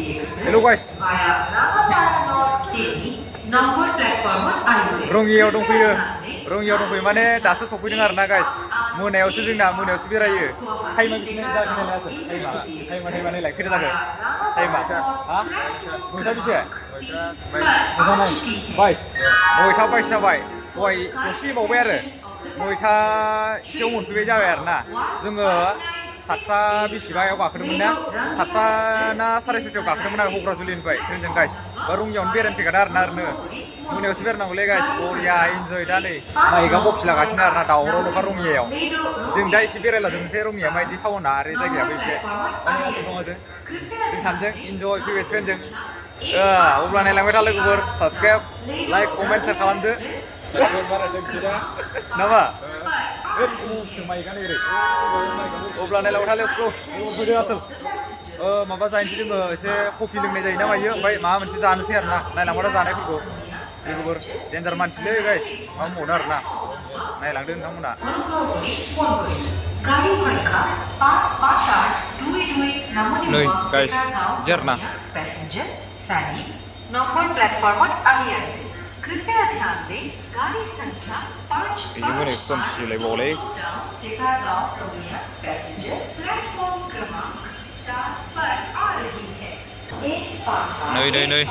Hello guys. Rongiyaव दंफैयो. Rongiyaव दंफैयो माने दासो सफैदों आरोना guys. मोनायावसो जोंना मोनायावसो बेरायो. टाइमा बिदिनो जागोन आसो. टाइमा लाइक खैथा जाखो? टाइमा हा? नयथा बेसे? नयथा 22. नयथा 22 जाबाय. दहाय दसे बावबाय आरो. नयथासोआव मोनफैबाय जाबाय आरोना. जोङो 7टा बेसेबायाव गाखोदोंमोन ना? 7टा ना 6:30 गाखोदोंमोन आरो हग्राजुलिनिफ्राय ट्रेनजों गाइस। बा रंगियावनो बेरायनो फैखादों आरोना ओरैनो। मोनायावसो बेरायनांगौलै गाइस। बरिया इन्जय दा नै माइकआ बक्स लागासिनो आरोना दावरावल'खा रंगियायाव। जों दा एसे बेरायला जोबनोसै रंगिया माबायदि टाउना आरो जायगायाबो एसे। जों सानैजों इन्जय फैबाय ट्रेनजों। अब्ला नायलांबाय था लोगोफोर साबसक्राइब लाइक कमेन्ट शेयार खालामदो। नामा? अब्ला नायलांबाय था लेट्स गो फैदो आसोल माबा जाहैनोसै जोङो एसे कफि लोंनाय जायो ना मायो ओमफ्राय माबा मोनसे जानोसै आरोना नायलांबाय जानायफोरखौ लोगोफोर डेन्जार मानसिलै गाइस मा बुंबावनो आरोना नायलांदो नोंथांमोना नै गाइस बिदि आरोना नंबर प्लेटफॉर्मवर आली असेल कृपया ध्यान दें गाड़ी संख्या 5 खोमसिलायबावलै पैसेंजर प्लेटफॉर्म क्रमांक 4 पर आ रही है एक नै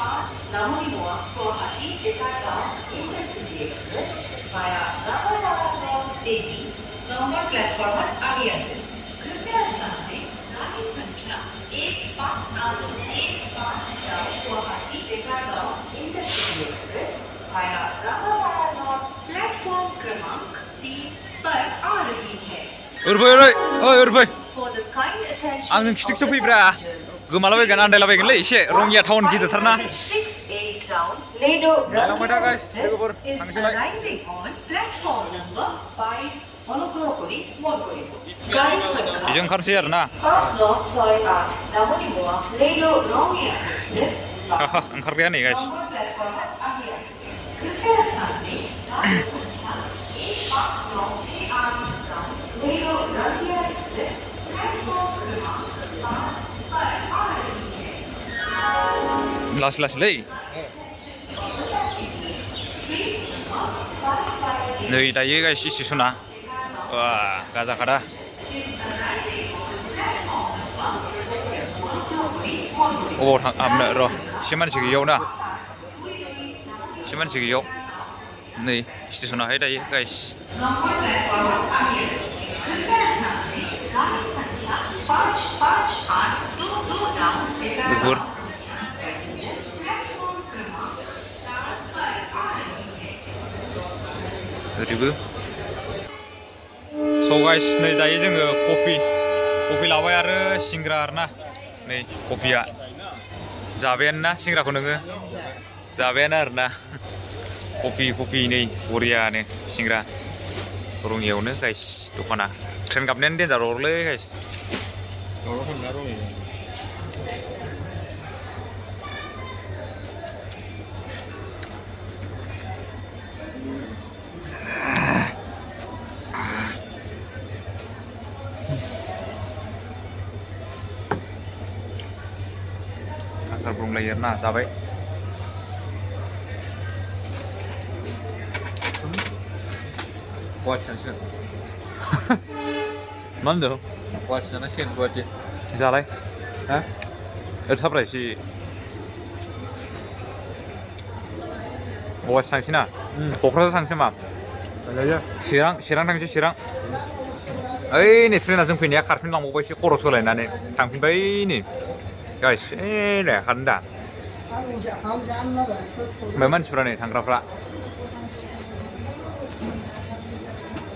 गुवाहाटी देसाईगांव इंटरसिटी एक्सप्रेस वाया रामाराव देवी नंबर प्लेटफॉर्मवर आली असेल कृपया ध्यान दें गाड़ी संख्या 158 गुवाहाटी देसाईगांव इंटरसिटी एक्सप्रेस वाया रामाराव प्लेटफॉर्म क्रमांक 3 पर आ रही है For the kind attention आं खिथिखिथ' फैब्रा गोमालाबायगोन आन्दायलाबायगोनलै एसे रंगिया टाउन गिदिरथारना नायलांबाय था गाइस लोगोफोर थांसैलाय बेजों ओंखारसै आरोना ओंखारबाया नै गाइस लासै नै दायो गाइस स्टेसना गाजाखादा अबाव हाबनो र' एसे मानसि गैयियाव ना एसे मानसि गैयियाव नै स्टेसनाहाय दायो गाइस लोगोफोर ओरैबो स' गाइस नै दायो जोङो कफि लाबाय आरो सिंग्रा आरोना नै कफिया जाबायानो ना सिंग्राखौ नोङो जाबायानो आरोना कफि नै बरियानो सिंग्रा रङियावनो गाइस दखाना ट्रेन गाबनायानो देन्जार अरलै गाइस आसार बुंलायो आरोना जाबाय गुवाहाटि थांसिगोन मा होनदों गुवाहाटि जानांसिगोन गुवाहाटि जालाय हा ओरै साब्रा एसे गुवाहाटि थांसै ना क'क्राझार थांसै मा चिरां थांसै चिरां ओइ नै ट्रेना जों फैनाया खारफिनलांबावबायसो खर' सोलायनानै थांफिनबाय नै गाइस नै खारदों दा ओमफ्राय मानसिफ्रा नै थांग्राफ्रा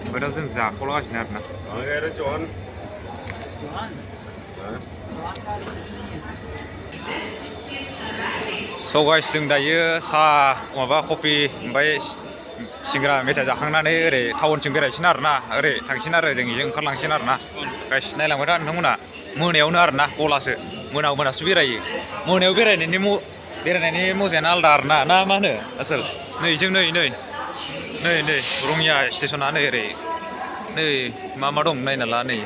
ओमफ्राय दा जों जाख'लागासिनो आरोना स' गाइस जों दायो साहा माबा कफि ओमफ्राय सिंग्रा मेथाइ जाखांनानै ओरै टाउनसिम बेरायसिन आरोना ओरै थांसिन आरो जों बेजों ओंखारलांसिन आरोना गाइस नायलांबाय दा नोंथांमोना मोनायावनो आरोना गलासो मोनासो बेरायो मोनायाव बेरायनायनि मजायानो आलदा आरोना ना मा होनो आसोल नै जों नै रङिया स्टेसना नै ओरै नै मा दं नायना ला नै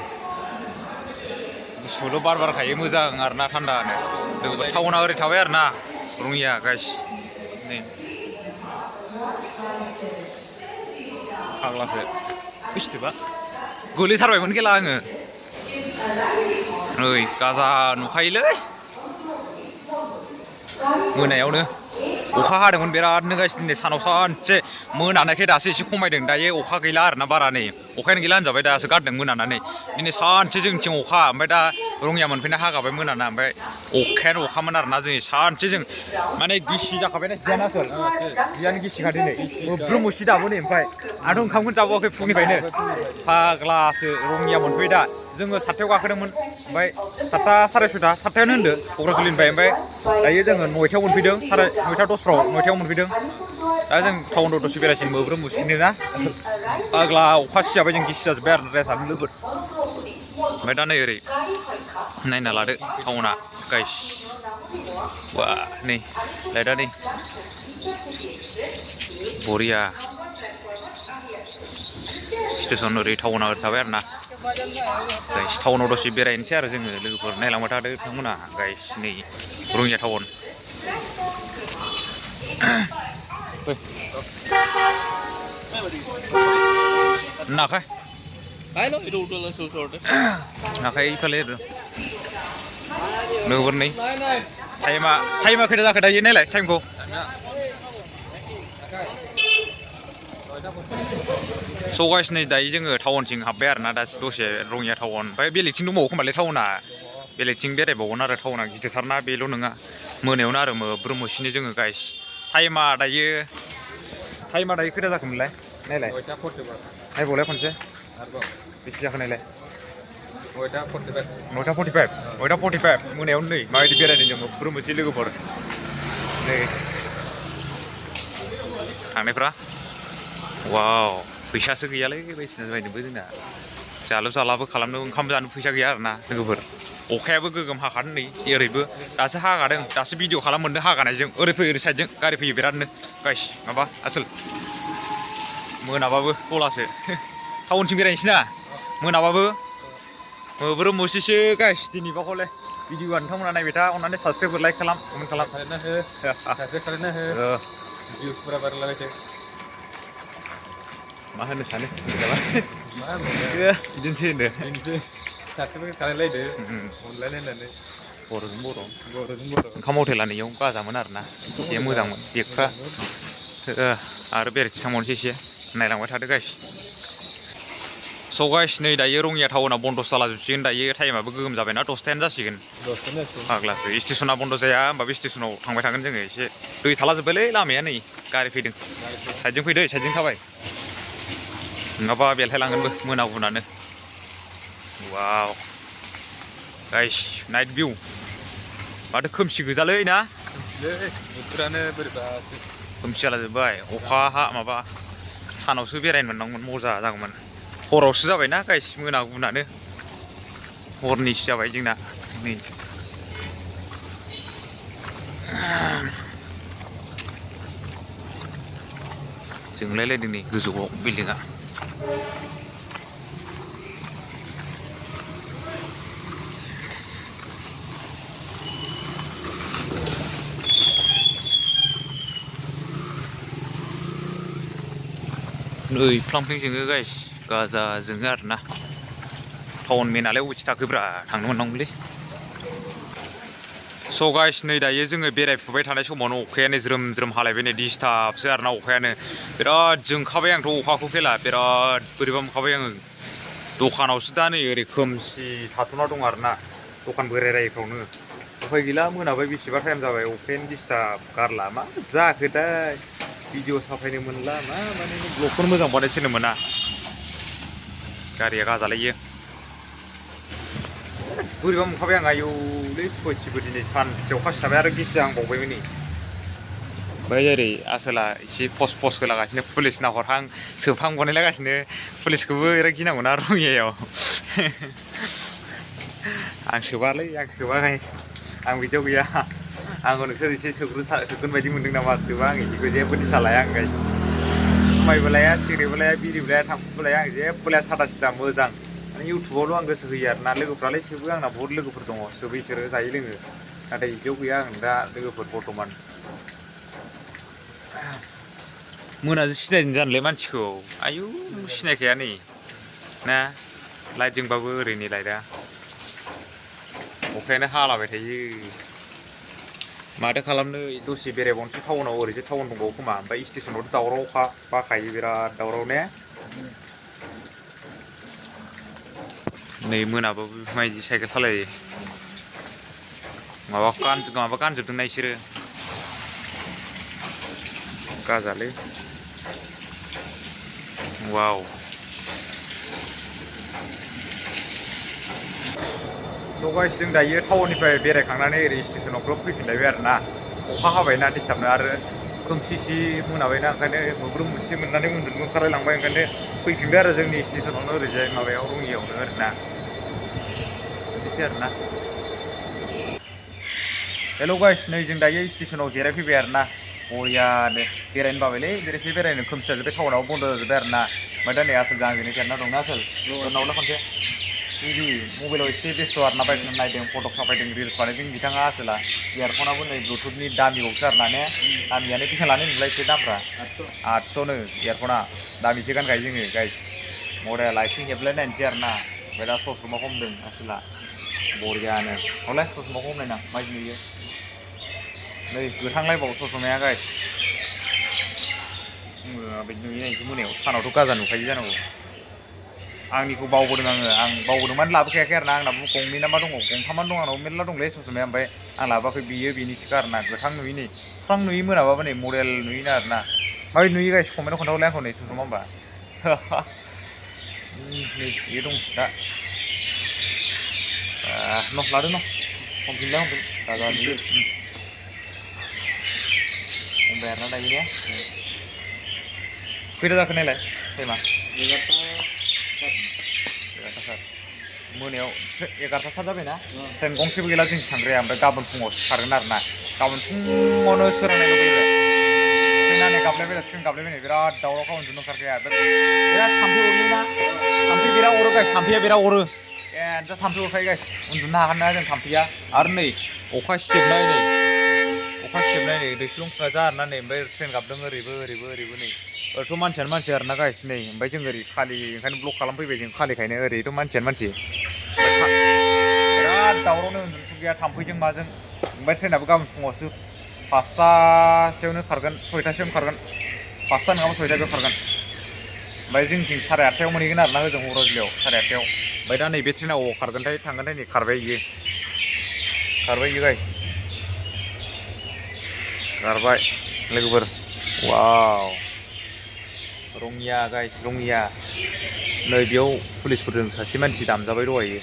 गुसुल' बार बारखायो मोजां आरोना थान्दानो लोगोफोर टाउना ओरै थाबाय आरोना रङिया गाइस नै फाग्लासो बुस्थुबा गोलैथारबायमोन खेला आङो नै गाजा नुखायोलै मोनायावनो अखा हादोंमोन बिरादनो गाइस दिनै सानाव सानसे मोनानायखाय दासो एसे खमायदों दायो अखा गैला आरोना बारा नै अखायानो गैला होनजाबाय दासो गारदों मोनानानै दिनै सानसे जोंथिं अखा ओमफ्राय दा रङिया मोनफैना हागाबाय मोनाना ओमफ्राय अखायानो अखामोन आरोना जों सानसे जों माने गिसि जाखाबायना जियानो आसोल जियानो गिसिखा दिनै मोब्रोम मुसि दाबो नै ओमफ्राय आंथ' ओंखामखौनो जाबावाखै फुंनिफ्रायनो फाग्लासो रङिया मोनफैबाय दा जोङो 7थायाव गाखोदोंमोन ओमफ्राय 7ता साराय 6ता 7थायावनो होनदो क'क्राझारनिफ्राय ओमफ्राय दायो जोङो 9थायाव मोनफैदों साराय 9ता 10फ्राव 9थायाव मोनफैदों दा जों टाउन दसे बेरायसिन मोब्रोम मुसिनो ना फाग्ला अखा सिजाबाय जों गिसि जाजोब्बाय आरो ड्रेसानो लोगोद ओमफ्राय दा नै ओरै नायना लादो टाउना गाइस वा नै लाइटआ नै बरिया स्टेसन ओरै टाउना ओरै थाबाय आरोना गाइस टाउनाव दसे बेरायनोसै आरो जोङो लोगोफोर नायलांबाय थादो बिथांमोना गाइस नै रङिया टाउन नाखाय नाखाय इफाले लोगोफोर नै टाइमा खैथा जाखो दायो नायलाय टाइमखौ स' गाइस नै दायो जोङो टाउनथिं हाबबाय आरोना दा दसे रङिया टाउन ओमफ्राय बेलेगथिं दंबावो खोमालै टाउना बेलेगथिं बेरायबावगोन आरो टाउना गिदिरथारना बेल' नङा मोनायावनो आरो मोब्रोम मुसिनो जोङो गाइस टाइमा दायो खैथा जाखोमोनलाय नायलाय नायबावलाय खनसे बेसे जाखो नायलाय 9ता 45 मोनायावनो नै माबायदि बेरायदों जों मोब्रोम मुसि लोगोफोर नै थांनायफ्रा वाव फैसासो गैयालै बायदिसिना बायनोबो जोंना जालाबो खालामनो ओंखाम जानो फैसा गैया आरोना लोगोफोर अखायाबो गोगोम हाखादों नै ओरैबो दासो हागादों दासो भिडिअ खालाम मोनदों हागानायजों ओरै फै ओरै साइडजों गारि फैयो बिरादनो गाइस माबा आसोल मोनाबाबो गलासो टाउनसिम बेरायनोसै ना मोनाबाबो मोब्रोम मुसिसो गाइस दिनैबा हले भिडिअआ नोंथांमोना नायबाय था अननानै साबसक्राइब लाइक खालाम कमेन्ट खालाम भिउसफोरा बारायलायबाय मा होनो सानो बिदिनोसै होनो साबसक्राइब खालायलायदो अनलायलायनानै बर'जों बर' ओंखाम हटेला नैयाव गाजामोन आरोना एसे मोजांमोन बेगफ्रा आरो बेरायथि थांबावनोसै एसे नायलांबाय थादो गाइस स' गाइस नै दायो रङिया टाउना बन्द' जालाजोबसिगोन दायो टाइमाबो गोगोम जाबायना 10थायानो जासिगोन फाग्लासो स्टेसना बन्द' जाया होमबाबो स्टेसनाव थांबाय थागोन जोङो एसे दै थालाजोब्बायलै लामाया नै गारि फैदों साइडजों फैदो साइडजों थाबाय नङाबा बेलथायलांगोनबो मोनागुनानो वाव गाइस नाइट भिउ माथो खोमसि गोजालै ना बोथोरानो बोरैबा खोमसि जालाजोब्बाय अखा माबा सानावसो बेरायनो मोननांगौमोन मजा जागौमोन हरावसो जाबायना गाइस मोनागुनानो हरनिसो जाबाय जोंना नै जोंलायलायदों नै गोजौआव बिल्डिंआ नै फ्लांफ्लिं जोङो गाइस गाजा जोङो आरोना टाउन मेनालाय अबेथि थाखोब्रा थांनो मोननांगौलै स' गाइस नै दायो जोङो बेरायफुबाय थानाय समावनो अखायानो ज्रोम ज्रोम हालायबाय नै डिस्टार्बसो आरोना अखायानो बिराद जोंखाबाय आंथ' अखाखौ फेला बिराद बोरैबा मोनखाबाय आङो दखानावसो दा नै ओरै खोमसि थाथ'ना दं आरोना दखान बोरायफ्रावनो उफाय गैला मोनाबाय बेसेबा टाइम जाबाय अखायानो डिस्टार्ब गारला मा जाखो दा भिडिअ साफायनो मोनला मा माने ब्लगखौनो मोजां बानायथिनो मोना गारिया गाजालायो बोरैबा मोनखाबाय आं आयौलै सयथिबो दिनै सानसेयाव अखा सिजाबाय आरो गिसि जाहांबावबायमोन नै ओमफ्राय ओरै आसोला एसे पस्ट होलागासिनो पुलिस नाहरहां सोबहां बानायलागासिनो पुलिसखौबो बिराद गिनांगौना रङियायाव आं सोबालै आं सोबाहाय आं बिदियाव गैया आंखौ नोंसोर एसे सोगोन बायदि मोनदों नामा सोबा आं बिदिखौ जेबो निसा लाया आं जुमायबो लाया सिगारेटबो लाया बिरिबो लाया थांखुबो लाया आं जेबो लाया सादा सिदा मोजां इउटुबावल' आं गोसो होयो आरो ना लोगोफ्रालाय सोबो आंना बहुत लोगोफोर दङ सोबो बिसोरो जायो लोङो नाथाय बिदियाव गैया आं दा लोगोफोर बर्थमान मोनाजों सिनायदों जानोलै मानसिखौ आयु सिनायखाया नै ना लाइट जोंबाबो ओरैनो लाइटआ अखायानो हालाबाय थायो माथो खालामनो दसे बेरायबावनोसै टाउनाव ओरैसो टाउन दंबावो खोमा ओमफ्राय स्टेसनावथ' दावरावखा बाखायो बिराद दावराव ने नै मोनाबाबो माबायदि साइकेल सालायो माबा गानजोबदोंना इसोरो गाजालै वाव स' गाइस जों दायो टाउननिफ्राय बेरायखांनानै ओरै स्टेसनाव ग्रोब फैफिनलायबाय आरो ना अखा हाबायना डिस्टार्बनो आरो खोमसिसि मोनाबायना ओंखायनो मोब्रोम मोनसे मोननानै उन्दुनो ओंखारलायलांबाय ओंखायनो फैफिनबाय आरो जोंनि स्टेसनावनो ओरैजाय माबायाव रङियावनो आरोना बिदिसो आरोना हेल' गाइस नै जों दायो स्टेसनाव जिरायफैबाय आरोना बरियानो बेरायनो बाबायलै बेरायसे बेरायनो खोमसि जाजोब्बाय टाउनाव बन्द' जाजोब्बाय आरोना ओमफ्राय दा नै आसोल जांजोंनो जिरायना दंना आसोल नावला खनसे बिदि मबाइलाव एसे बेस्थ' आरोना बायदिनो नायदों फट' साफायदों रिल्स बानायदों बिथाङा आसोला इयारफनाबो नै ब्लुटुथनि दामिबावसो आरोना ने दामियानो बेसेबां लानो नुलाय एसे दामफ्रा 800नो इयारफना दामिसो गानखायो जोङो गाइस मडेल आथिं हेबलाय नायनोसै आरोना ओमफ्राय दा ससमा हमदों आसोला बरियानो हरलाय ससमाखौ हमनायना माबायदि नुयो नै गोथांलायबाव ससमाया गाइस बिदि नुयो नायनोसै मोनायाव सानावथ' गाजा नुखायो जानांगौ आंनिखौ बावबोदों आं बावबोदों माने लाबोखायाखै आरोना आंनाबो गंनै ना मा दङ गंथामानो दं आंनाव मेरला दंलै ससमाया ओमफ्राय आं लाबोआखै बियो बिनिसोखा आरोना गोथां नुयो नै स्रां नुयो मोनाबाबो नै मडेल नुयोना आरोना माबायदि नुयो गाइस कमेन्टआव खोन्थाहरलाय आंखौ नै ससमा होमबा नै बे दं दा न' लादो न' हमफिनला हमफिन गाजा नुयो हमबाय आरोना दायो ने खैथा जाखो नायलाय टाइमा 11:04 मोनायाव 11:07 जाबायना ट्रेन गंसेबो गैला जों थांग्राया ओमफ्राय गाबोन फुङाव खारगोन आरोना गाबोन फुङावनो सोरांनाय लुबैबाय ट्रेनानो गाबलायबाय ट्रेन गाबलायबाय बिराद दावरावखा उन्दुनो ओंखारखाया बिराद थाम्फै अरोना थाम्फै बिराद अरो गाइस थाम्फैया बिराद अरो एन्थ' थाम्फै अरखायो गाइस उन्दुनो हाखाया जों थाम्फैया आरो नै अखा सिजोबनाय नै दैस्लुं जा आरोना नै ओमफ्राय ट्रेन गाबदों ओरैबो नै ओरैथ' मानसियानो मानसि आरोना गाइस नै ओमफ्राय जों ओरै खालि ओंखायनो ब्लक खालामफैबाय जों खालिखायनो ओरैथ' मानसियानो मानसि बिराद दावरावनो उन्दुनो सुख गैया थाम्फैजों माजों ओमफ्राय ट्रेनाबो गाबोन फुङावसो 5टासोआवनो खारगोन 6टासोआवनो खारगोन 5टा नङाबा 6टासोआव खारगोन ओमफ्राय जोंथिं 8:30 मोनहैगोन आरोना होजों हर'जिलियाव 8:30 ओमफ्राय दा नैबे ट्रेना अबाव खारगोनथाय थांगोनथाय नै खारबाय इयो गाइस खारबाय लोगोफोर वाव रङिया गाइस रङिया नै बेयाव पुलिसफोरजों सासे मानसि दामजाबाय दहायो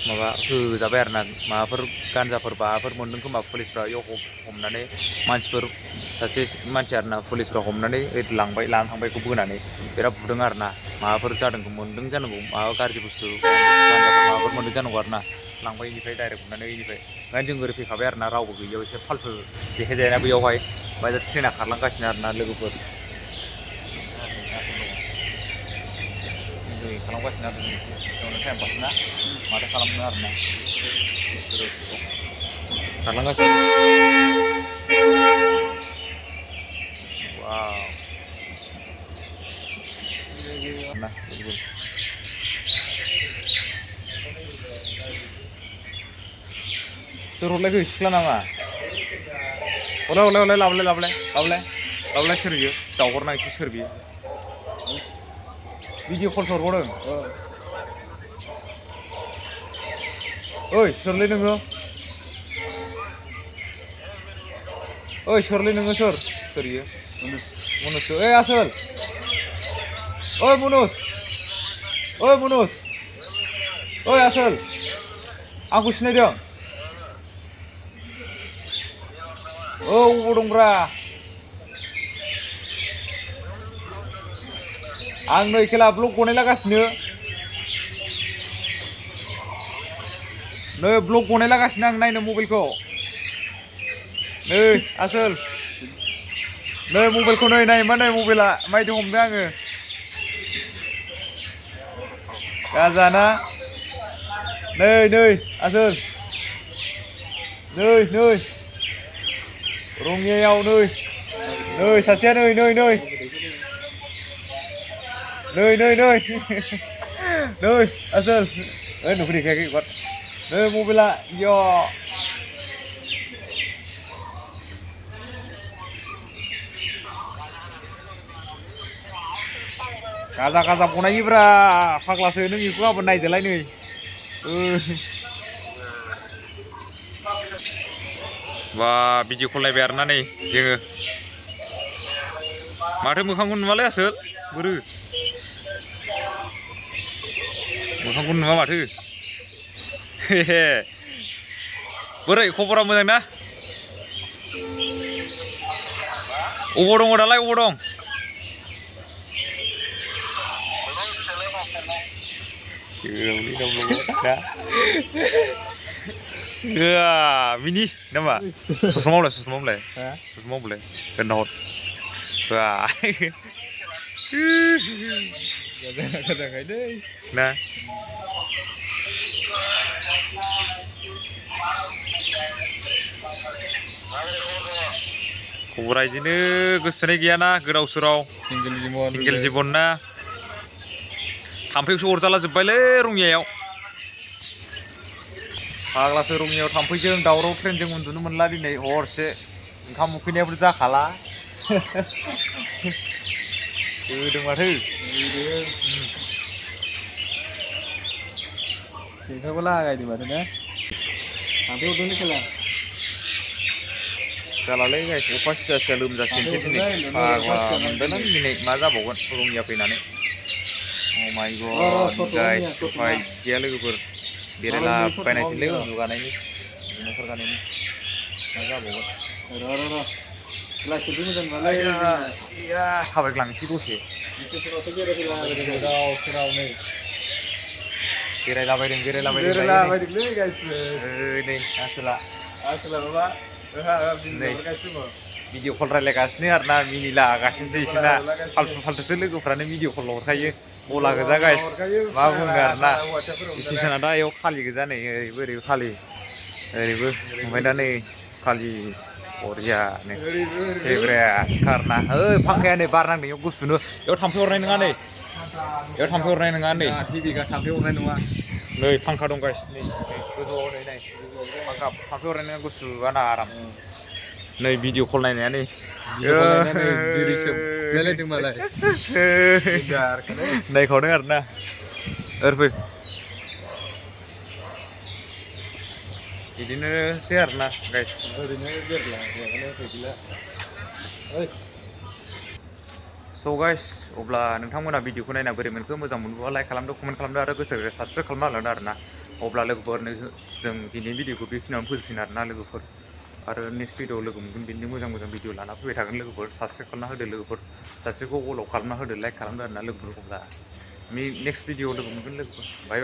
माबा होजाबाय आरोना माबाफोर गान्जाफोर माबाफोर मोनदों खोमा पुलिसफ्रा बेयाव हमनानै मानसिफोर सासे मानसि आरोना पुलिसफ्रा हमनानै लांबाय लानानै थांबाय बेखौ बोनानै बिराद बुदों आरोना माबाफोर जादों मोनदों जानांगौ माबा गाज्रि बुस्थु गान्जाफोर माबाफोर मोनदों जानांगौ आरोना लांबाय बेनिफ्राय डाइरेक्ट हमनानै बेनिफ्राय ओंखायनो जों ओरै फैखाबाय आरोना रावबो गैयियाव एसे फाल्थु देखायजायोना बेयावहाय ओमफ्राय दा ट्रेना खारलांगासिनो आरोना लोगोफोर इन्जय खालामगासिनो आरो जों टाइम पास ना माथो खालामनो आरोना खारलांगासिनो वाव ना सोर हरलायखो सिख्ला नामा हरलाय लाबलाय सोर बियो दावहरना एसे सोर बियो भिडिअ कल हरबावदों ओइ सोरलै नोङो सोरलै नोङो सोर इयो मुनुसो ओइ आसोल ओइ मुनुस ओइ आसोल आंखौ सिनायदों औ अबाव दंब्रा आं नै खेला ब्लग बनायलागासिनो नै ब्लग बनायलागासिनो आं नायनो मबाइलखौ नै आसोल नै मबाइलखौ नाय मा नाय मबाइला मायदि हमदों आङो गाजाना नै आसोल नै रङियायाव नै सासेया नै आसोल नुफैदेखायाखै एबार नै मबाइला इयो गाजा बनायोब्रा फाग्लासो नों बेखौ गाबोन नायदोलाय नै बा भिडिअ कल नायबाय आरोना नै जोङो माथो मोखांखौ नुवालै आसोल बोरो मोखांखौ नुवा माथो बोरै खबरा मोजां ना अबाव दङ दालाय अबाव दं मिनि नामा ससमावलाय दोनना हर ना खबरा बिदिनो गोसोथोनाय गैयाना गोदाव सोराव सिंगेल जिबन ना थाम्फैसो अरजाला जोब्बायलै रङियायाव फाग्लासो रङियायाव थाम्फैजों दावराव ट्रेनजों उन्दुनो मोनला दिनै हरसे ओंखाम उखैनायाबो जाखाला होदों माथो नोंथांखौ लागायदों माथो ना थाम्फै अरदोंलै खेला जालालै गाइस अखा सिजा लोमजासिनसै दिनै फाग्ला मोनबायलां दिनै मा जाबावगोन रङिया फैनानै अ माय गड गाइस उफाय गैया लोगोफोर बेरायलाबायनायसैलै उन्दुगानायनि ओंखारगानायनि मा जाबावगोन थाबायग्लांसै दसे बेरायलाबायदोंलै गाइसबो नै आसोला माबा भिडिअ कल रायलायगासिनो आरोना मिनिलागासिनोसै बिसोरना फाल्थुसो लोगोफ्रानो भिडिअ कल हरखायो गला गोजा गाइस मा बुङो आरोना स्टेसना दा बेयाव खालि गोजा नै ओरैबो खालि ओरैबो ओमफ्राय दा नै खालि बरियानो फेब्रेटथारना ओइ फांखाया नै बार नांदों बेयाव गुसुनो बेयाव थाम्फै अरनाय नङा नै थाम्फै अरनाय नङा नै फांखा दं गाइस नै गोजौआव नै फांखा थाम्फै अरनाय नङा गुसु आराम नै भिडिअ कल नायनाया नै बिरि सोबलायलायदों मालाय नायखावदों आरोना ओरै बिदिनोसै आरोना गाइस ओरैनो बेरला स' गाइस अब्ला नोंथांमोना भिडिअखौ नायना बोरै मोनखो मोजां मोनबोबा लाइक खालामदो कमेन्ट खालामदो आरो गोसो साबसक्राइब खालामना होलांदो आरोना अब्ला लोगोफोर जों दिनैनि भिडिअखौ बेखिनियावनो फोजोबसिगोन आरोना लोगोफोर आरो नेक्स्ट भिडिअ लोगो मोनगोन बिदिनो मोजां भिडिअ लाना फैबाय थागोन लोगोफोर साबसक्राइब खालामना होदो लोगोफोर साबसक्राइबखौ फल' खालामना होदो लाइक खालामदो आरोना लोगोफोर अब्ला नेक्स्ट भिडिअ लोगो मोनगोन लोगोफोर बाय